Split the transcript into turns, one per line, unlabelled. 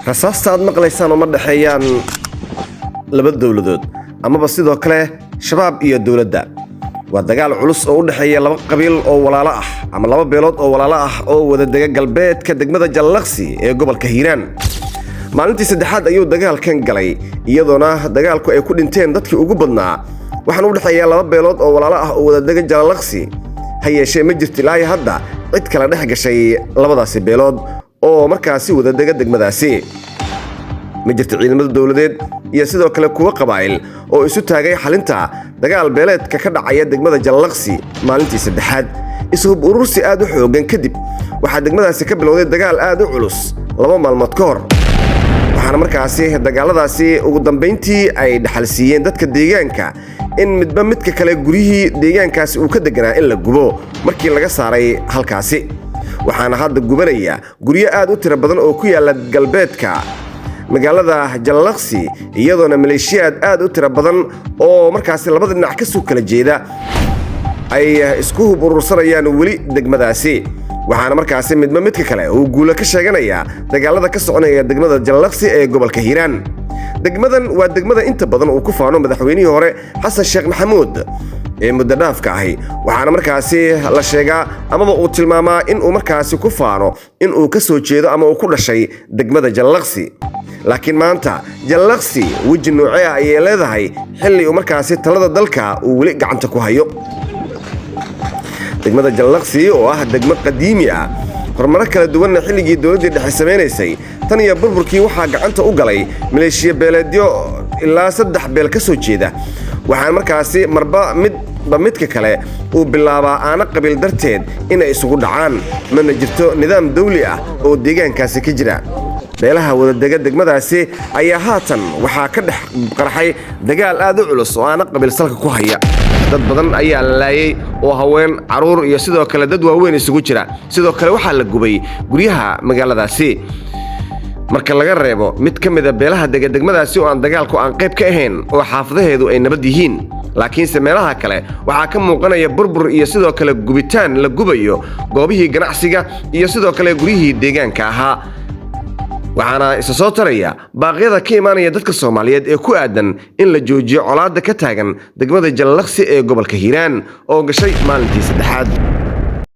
Rasaasta aad maqlaysaan uma dhexeeyaan laba dowladood amaba sidoo kale Shabaab iyo dowladda. Waa dagaal culus oo u dhexeeya laba qabiil oo walaalo ah ama laba beelood oo walaalo ah oo wada dega galbeedka degmada Jallaqsi ee gobolka Hiiraan. Maalintii saddexaad ayuu dagaalkan galay, iyadoona dagaalku ay ku dhinteen dadkii ugu badnaa. Waxaana u dhexeeya laba beelood oo walaalo ah oo wada dega Jallaqsi. Ha yeeshee, ma jirto ilaa hadda cid kala dhex gashay labadaasi beelood oo markaasi wada dega degmadaasi. Ma jirto ciidamada dowladeed iyo sidoo kale kuwo qabaa'il oo isu taagay xalinta dagaal beeleedka ka dhacaya degmada Jallaqsi maalintii saddexaad. Ishub urursi aad u xooggan kadib, waxaa degmadaasi ka bilowday dagaal aad u culus 2 maalmood ka hor, waxaana markaasi dagaaladaasi ugu dambayntii ay dhaxal siiyeen dadka deegaanka in midba midka kale guryihii deegaankaasi uu ka deganaa in la gubo markii laga saaray halkaasi. Waxaana hadda gubanaya guryo aad u tiro badan oo ku yaala galbeedka magaalada Jallaqsi, iyadoona maleeshiyaad aad u tiro badan oo markaasi labada dhinac ka soo kala jeeda ay isku hub urursanayaan weli degmadaasi. Waxaana markaasi midba midka kale uu guulo ka sheeganayaa dagaalada ka soconaya degmada Jallaqsi ee gobolka Hiiraan. Degmadan waa degmada inta badan uu ku faano madaxweynihii hore Xasan Sheekh Maxamuud ee muddo dhaafka ahi. Waxaana markaasi la sheegaa amaba uu tilmaamaa in uu markaasi ku faano in uu ka soo jeedo ama uu ku dhashay degmada Jallaqsi. Laakiin maanta Jallaqsi weji noocee ah ayay leedahay, xilli uu markaasi talada dalka uu weli gacanta ku hayo? Degmada Jallaqsi oo ah degmo qadiimi ah, horumaro kala duwanna xilligii dowladdii dhexe samaynaysay, tan iyo burburkii waxaa gacanta u galay maleeshiya beeleedyo ilaa saddex beel ka soo jeeda. Waxaan markaasi marba midba midka kale uu bilaabaa aana qabiil darteed inay isugu dhacaan, mana jirto nidaam dawli ah oo deegaankaasi ka jira. Beelaha wadadega degmadaasi ayaa haatan waxaa ka dhex qarxay dagaal aad u culus oo aana qabiil salka ku haya. Dad badan ayaa la laayay oo haween, carruur iyo sidoo kale dad waaweyn isugu jira. Sidoo kale waxaa la gubay guryaha magaaladaasi, marka laga reebo mid ka mida beelaha dega degmadaasi oo aan dagaalku aan qayb ka ahayn oo xaafadaheedu ay nabad yihiin. Laakiinse meelaha kale waxaa ka muuqanaya burbur iyo sidoo kale gubitaan la gubayo goobihii ganacsiga iyo sidoo kale guryihii deegaanka ahaa. Waxaana isa soo taraya baaqyada ka imaanaya dadka Soomaaliyeed ee ku aadan in la joojiyo colaadda ka taagan degmada Jallaqsi ee gobolka Hiiraan oo gashay maalintii saddexaad.